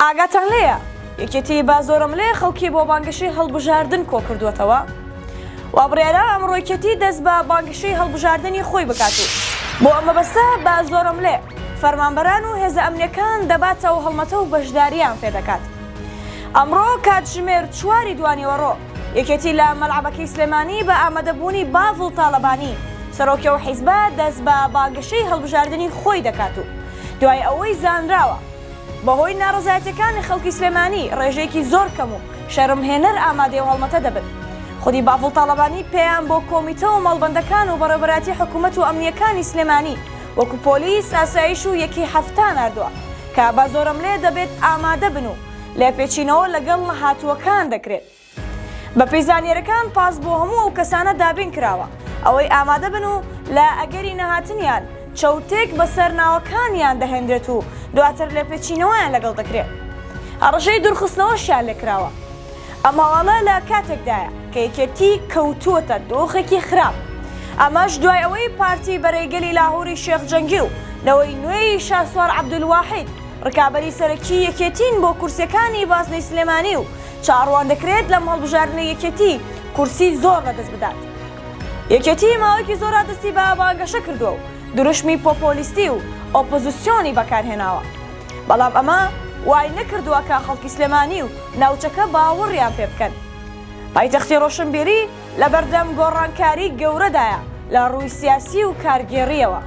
ئاگاتان لێیە یەکێتی بە زۆرەملێ خەڵکی بۆ بانگەشەی هەڵبژاردن کۆکردووەتەوە؟ وا بڕیارە ئەمڕۆ یەکێتی دەست بە بانگەشەی هەڵبژاردنی خۆی بکات و بۆ ئەم مەبەستە بە زۆرەملێ فەرمانبەران و هێزە ئەمنیەکان دەباتە و هەڵمەتە و بەشدارییان پێدەکات. ئەمڕۆ کاتژمێر چواری دوانیوەڕۆ یەکێتی لە مەلعەبەکەی سلێمانی بە ئامادەبوونی باڤڵ تاڵەبانی سەرۆکی ئەو حیزبە دەست بە بانگەشەی هەڵبژاردنی خۆی دەکات و دوای ئەوەی زانراوە بەهۆی ناڕەزایەتیەکانی خەڵکی سلێمانی ڕێژەیەکی زۆر کەم و شەرمهێنەر ئامادەی ئەو هەڵمەتە دەبن. خودی بافڵ تاڵەبانی پەیام بۆ کۆمیتە و مەڵبەندەکان و بەڕێوبەرایەتی حکومەت و ئەمنییەکانی سلێمانی وەکو پۆلیس، ئاسایش و یەکەی 70 ناردووە کە بە زۆرەملێ دەبێت ئامادە بن و لێپێچینەوە لەگەڵ نەهاتووەکان دەکرێت. بەپێی زانیاریەکان پاس بۆ هەموو ئەو کەسانە دابین کراوە ئەوەی ئامادە بن و لە ئەگەری نەهاتنیان چەوتێک بەسەر ناوەکانیان دەهێنرێت و دواتر لێپێچینەوەیان لەگەڵ دەکرێت هەڕەشەی دوورخستنەوەشیان لێکراوە. ئەم هەواڵە لە کاتێکدایە کە یەکێتی کەوتووەتە دۆخێکی خراپ ئەمەش دوای ئەوەی پارتی بەرەی گەلی لاهوری شێخ جەنگی و نەوەی نوێی شاسوار عەبدولواحید ڕکابەری سەرەکی یەکێتین بۆ کورسیەکانی بازنەی سلێمانی و چاوەڕوان دەکرێت لەم هەڵبژاردنە یەکێتی کورسی زۆر لەدەست بدات. یەکێتی ماوەیەکی زۆرە دەستی بە بانگەشە کردووە و دروشمی پۆپۆلیستی و ئۆپۆزسیۆنی بەکارهێناوە، بەڵام ئەمە وای نەکردووە کە خەڵکی سلێمانی و ناوچەکە باوەڕیان پێ بکەن. پایتەختی ڕۆشنبیری لەبەردەم گۆڕانکاری گەورەدایە لە ڕووی سیاسی و کارگێڕییەوە.